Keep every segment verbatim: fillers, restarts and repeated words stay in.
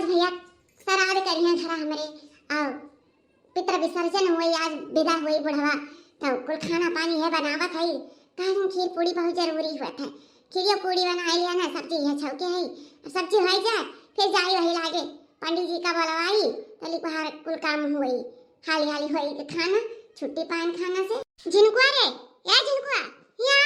भैया, श्राद्ध करिहैं घरा हमरे, और पितृ विसर्जन होई, आज विदा होई बुढ़वा, तो कुल खाना पानी है बनावत है। काहे खीर पूड़ी बहुत जरूरी होत है, खीरियो पूड़ी बनाई लिया ना, सब्जी है छौके है, सब्जी हो जाए, फिर जाई वही लागे पंडित जी का बुलवाई, तो लिखवार कुल काम होई, हाली हाली होई खाना, छुट्टी पाएन खाना से। झिनकुआ रे, या झिनकुआ, या।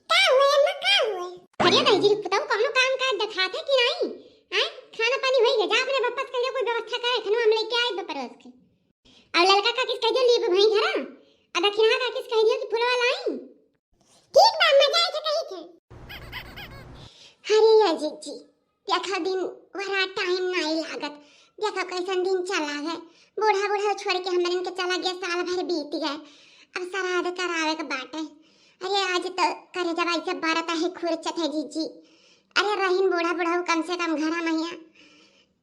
का हुए अम्मा, का हुए? अरे दहिजरी पुतऊ, कौनो काम काज देखात है कि नाई? हैं? खाना पानी होई गया, जा अपने बप्पा से कह दियो कोई व्यवस्था करे, खाना हम लेके आए बपरोस के। और ललका काकी से कह दियो लीप भई घरा, और दखिनहा काकी से कह दियो कि फुलवा लाई। ठीक बा, अम्मा जाए के कही थे। अरे या जीजी, देखा दिन वरा टाइम नाई लागत, देखा कैसन दिन चला है। बूढ़ा बूढ़ा छोड़ के हमरन के चला गया, साल भर बीत गए, अब श्राद्ध करावे के बाटे। अरे आज तो करे जब ऐसे बरत है, खुरचत है जीजी। अरे रहीन बूढ़ा बूढ़ा कम से कम घरा महिया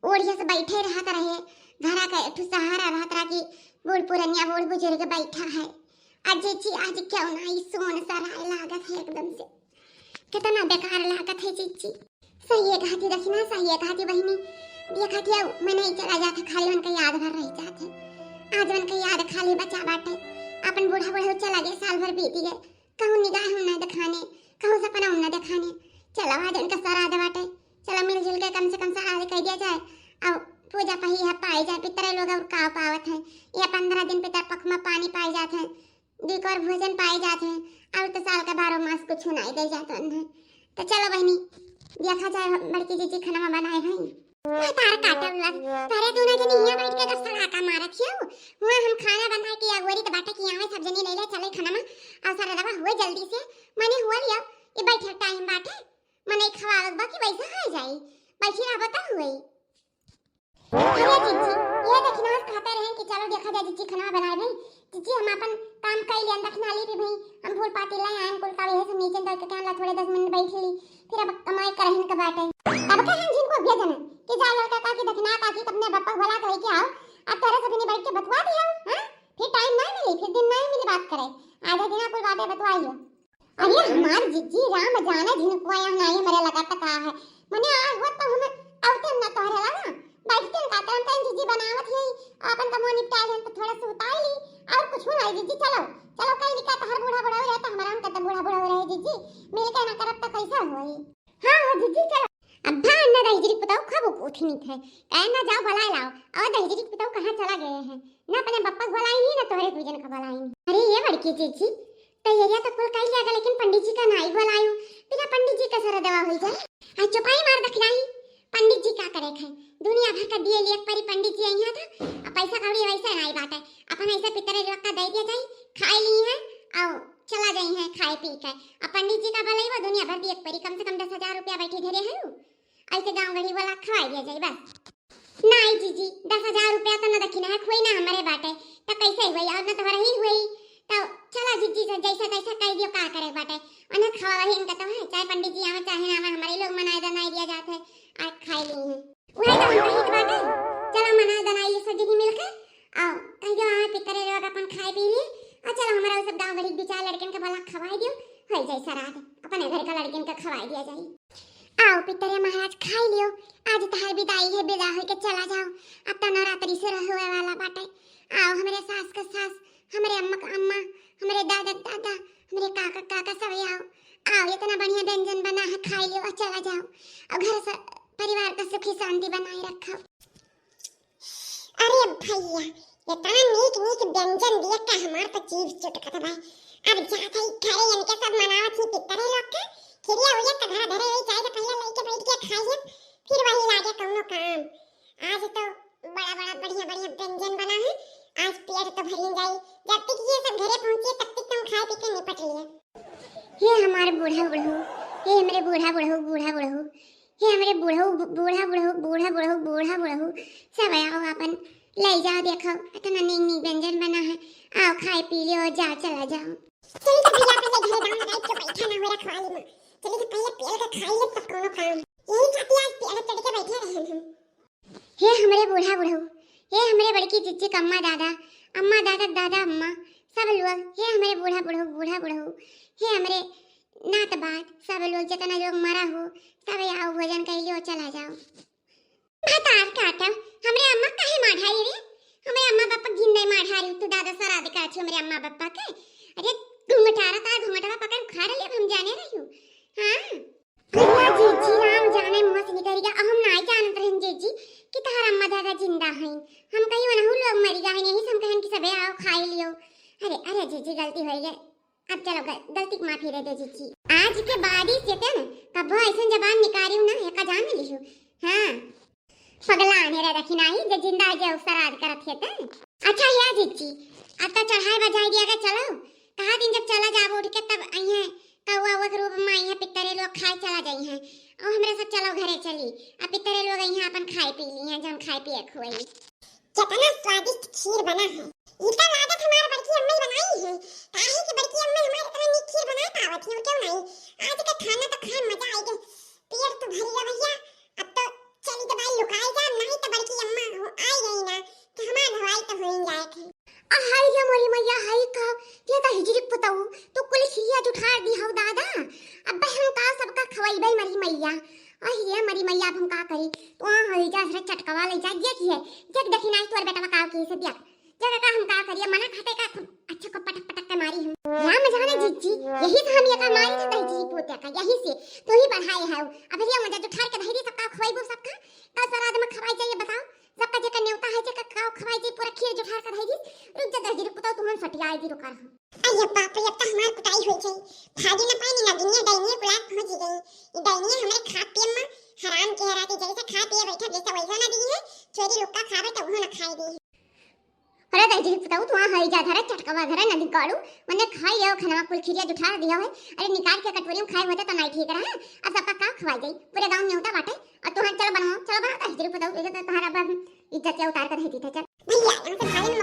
ओढ़िया से बैठे रहत रहे, घरा का एक ठो सहारा रहत रहा कि बूढ़ पुरनिया बूढ़ बुजुर्ग बैठा है। आ जीजी आज क्यों ना ई सोन सराय लागत है एकदम से, कितना बेकार लागत है जीजी। सही है कहती दखिना, सही है कहती बहिनी। देखा थी अब मैं नहीं चला जाता, खाली उनका याद भर रह जात है। आज उनका याद खाली बचा बाटे, अपन बूढ़ा बूढ़ा चला गए, साल भर बीत गए, कहूँ निगाह हम ना दिखाने, कहूँ सपना हम ना दिखाने। चलो आज उनका श्राद्ध बाटे, चलो मिलजुल के कम से कम श्राद्ध कर दिया जाए। अब पूजा पही है पाए जाए, पितरे लोग और का पावत है, ये पंद्रह दिन पितर पख में पानी पाए जात है, दुई कौर भोजन पाए जात है, और तो साल का बारह मास कुछ नाई दे जात है। तो चलो बहिनी, देखा जाए बड़की जीजी खनवा बनाए हैं। मैं तार काटब लग, तारे दोनों जने हियां बैठ के दस तड़ाका मारत हियो। हुआ हम खाना बनाए के अगोरी त बाटे कि आवे सब जनी ले ले चले खाना में। और सारा दवा हुए जल्दी से, मने हुआ लियो, ये बैठे टाइम बाटे, मने खवावे बा कि वैसा हो जाई, बैठी रहबो तब हुई। अरे जीजी, ये देखना खाते रहे कि चलो देखा जाए जीजी खाना बनाए भाई। जीजी हम अपन काम कर लिया, दखिना ली भी भाई, हम फूल पाती ले आए कुल का, यही सब नीचे दे के कहला थोड़े दस मिनट बैठ ली, फिर अब कमाई करहिन के बाटे। अब का हम जिनको भेजन कि जा लड़का का की दखिना का की अपने बप्पा भला करे के आओ, अब तोरे सब ने बैठ के बतवा दिया, हाँ? फिर टाइम नहीं मिली, फिर दिन नहीं मिली बात करे, आधे दिन कुल बातें बतवा लियो। अरे हमार जीजी राम जाने झिनकुआ यहाँ नहीं मरे लगा त का है, मने आज वो तो हम आउते हम ना तोहरे लगा, बैठते हम काते हम कहीं जीजी बनावत ही, अपन कमवा निपटा लेन तो थोड़ा से उतार ली, और कुछ ना जीजी, चलो, चलो कहीं निका तहर बूढ़ा बूढ़ा हो रहे तो हमारा हम कत बूढ़ा बूढ़ा हो रहे जीजी, मिल के ना करब तो कैसा होई? हाँ, हाँ, जीजी, चलो। अब भान ना दहिजरी पुताऊ खब उठी नहीं थे, कहे ना जाओ बुलाए लाओ, और दहिजरी पुताऊ कहाँ चला गए हैं, ना अपने बप्पा को बुलाई नहीं, ना तोहरे पूजन का बुलाई नहीं। अरे ये बड़की जीजी, तैयारियां तो कुल कर लिया गया, लेकिन पंडित जी का नाई बुलायू, बिना पंडित जी का सारा दवा हो जाए। आज चुपाई मार दखिनाई, पंडित जी का करे थे, दुनिया भर का दिए लिए परी पंडित जी आई था, अब पैसा कौड़ी वैसे नाई बात है, अपन ऐसे पितरे लोग का दे दिया जाए, खाए ली है, आओ चला जाई है खाए पी के। अब पंडित जी का बुलाई वो दुनिया भर दिए परी, कम से कम दस हजार रुपया बैठी धरे है, ऐसे गाँव गढ़ी वाला खवाई दिया जाए बस। नाई जीजी, दस हजार रुपया तो न दखिना है, खोई ना हमारे बाटे, तो कैसे हुई और न तोहरा ही हुई, तो चलो जीजी से जैसा तैसा कह दियो का करे बाटे, उन्हें खवा वही इनका तो है, चाहे पंडित जी आवे चाहे ना आवे, हमारे लोग मनाए दनाए दिया जाते है, आज खाए ली है, वही तो हमारे हित बाटे, चलो मनाए दनाए ये सब दीदी मिलके, आओ कह दियो आवे पितरे लोग अपन खाए पी लिए, और चलो हमारा वो सब गाँव गरीब दो चार लड़कन के भला खवाए दियो, हो जाए श्राद्ध, अपने घर का लड़कन का खवाए दिया जाए। आओ पितरे महाराज, खाई लियो, आज तहार विदाई है, विदा होके चला जाओ, अब तो नवरात्रि शुरू होए वाला बाटे। आओ हमरे सास का सास, हमरे अम्मा का अम्मा, हमरे दादा का दादा, हमरे काका का काका, सब आओ। आओ, इतना बढ़िया व्यंजन बना है, खाई लियो और चला जाओ, और घर से परिवार का सुखी शांति बनाए रखो। अरे भैया, इतना नीक नीक व्यंजन देख के हमार तो जीव चुटकत बा। अब जात हई घरे, इनके सब मनावत ही पितरे लोग के। खिरिया हुई तो घर धरे हुई, चाहे तो पहले लेके बैठ के खाइए, फिर वही लागे कौनो काम। आज तो बड़ा बड़ा बढ़िया बढ़िया व्यंजन बना है, आज पेट तो भरी जाई। जब तक ये सब घरे पहुँचे तब तक तुम खाए पी के निपट लिए। हे हमार बूढ़ा बुढ़ऊ, हे हमरे बूढ़ा बुढ़ऊ, बूढ़ा बुढ़ऊ, हे हमरे बुढ़ऊ, बू-, बूढ़ा बुढ़ऊ, बूढ़ा बुढ़ऊ, बूढ़ा बुढ़ऊ, सब आओ आपन ले जाओ, देखो इतना नीक नीक व्यंजन बना है, आओ खाए पी लियो, जाओ चला जाओ। चल तो भैया अपन ले घरे दाम लगाई के बैठा ना हुए रखवाली में, चल तो पहले पेल के खाई ले तब कोनो काम। यही खातिर आज पेल चढ़ के बैठे रहे हम। हे हमरे बूढ़ा बुढ़ऊ, हे हमरे बड़की जिज्जी के अम्मा दादा, अम्मा दादा के दादा अम्मा, सब लोग, हे हमरे बूढ़ा बुढ़ऊ, बूढ़ा बुढ़ऊ, हे हमरे नात बात, सब लोग जितना लोग मरा हो, सब आओ भोजन कर लियो, चला जाओ। भतार काटा, हमरे अम्मा काहे मार ढारी रे? हमरे अम्मा बापा जिंदा मार ढारी, तू दादा सराद काटी हमरे अम्मा बापा के। अरे घुंघटारा तार घुंघटवा पकड़ उखाड़ ले, हम जाने रही हूँ। हाँ। अरे जीजी, राम जाने मुँह से निकल गया, हम नाई जानत रहन जीजी कि तहार अम्मा दादा जिंदा हैं। हम कहीं वनहु लोग मरी गए हैं, यही से हम कहन कि सबे आओ खाई लियो। अरे अरे जीजी, गलती हो गई, अब चलो ग-, गलती के माफी दे दे जीजी। आज के बाद ही से न कबो ऐसन जबान निकालियो ना, एका जान लियो। हाँ। पगला ने रे रखी नाही, जे जिंदा जे सराद करत है त। अच्छा या जीजी, अब तो चढ़ाई बजाई दिया गया, चलो। कहा दिन जब चला जाब उठ के तब अइहे कौआ उआ के रूप में अइहे पितरे लोग खाए चला जाइहे। और हमरे सब चलो घरे चली। अब पितरे लोग अइहे अपन खाए पी लिहे, जौन खाए पिए खुआई। कितना स्वादिष्ट खीर बना है। इनका लागत हमार बड़की अम्मा ही बनाई है। काहे कि बड़की अम्मा हमार इतना नीक खीर बना पावत है, क्यों नहीं? आज के खाना तो खाए मजा आई गए। पेट तो भर गया भैया। अब तो चली के बाई लुकाई जा, नहीं तो बड़की अम्मा हो आई गई ना, तो हमार भवाई तो हो ही जाए थे। आ हाय रे मोरी मैया, हाय का, ये तो हिजरी पुतऊ, तू कुल खिरिया जुठार दी हव दादा। अब हम का सबका खवाई बे मरी मैया। अहि रे मरी मैया, अब हम का करी? तू आ हई जा, जरा चटकवा ले जा, देख ये, देख देखी नाही तोर बेटवा का की से देख। जब का हम का करिए, मना खाते का खूब अच्छा को पटक पटक के मारी हम। राम जाने जीजी, यही से हम ये का मारी था जी पोते का, यही से तो ही बढ़ाए है। अब ये मजा जुठार के धैर्य सबका खवाई सबका, कल सराद में खवाई जाइए, बताओ। सबका जेकर नेवता है, जेकर काव खवाई जी, पूरा खीर जुठार का धई दी। रुक जा, दस दिन रुक, तो तुमन सटिया आई दी, रुका रहा। अरे बाप रे, अब तो हमार कुटाई हो जाई। भागे न पाई ना दुनिया, डाइनिया कुलात पहुंच गई। ये डाइनिया हमरे खा पिए में हराम के हरा के जैसे खा पिए बैठा, जैसे वैसा ना दी है। चोरी लुक्का खावे तो वो ना खाए दी है। अरे दस दिन पुताऊ, तू आ हई जा धरे, चटकवा धरे, ना निकालू। मने खाई आओ खाना, कुल खीरिया जुठार दिया है। अरे निकाल के कटोरी में खाए होते तो नहीं ठीक रहा। अब सबका का खवाई जाई, पूरे गांव में नेवता बाटे। अब तू हम चलो बनाओ, चलो बनाओ, दस दिन पुताऊ, इधर तो तुम्हारा अब इज्जत या उतार कर दे दी था, चल। भैया, यहाँ से भागे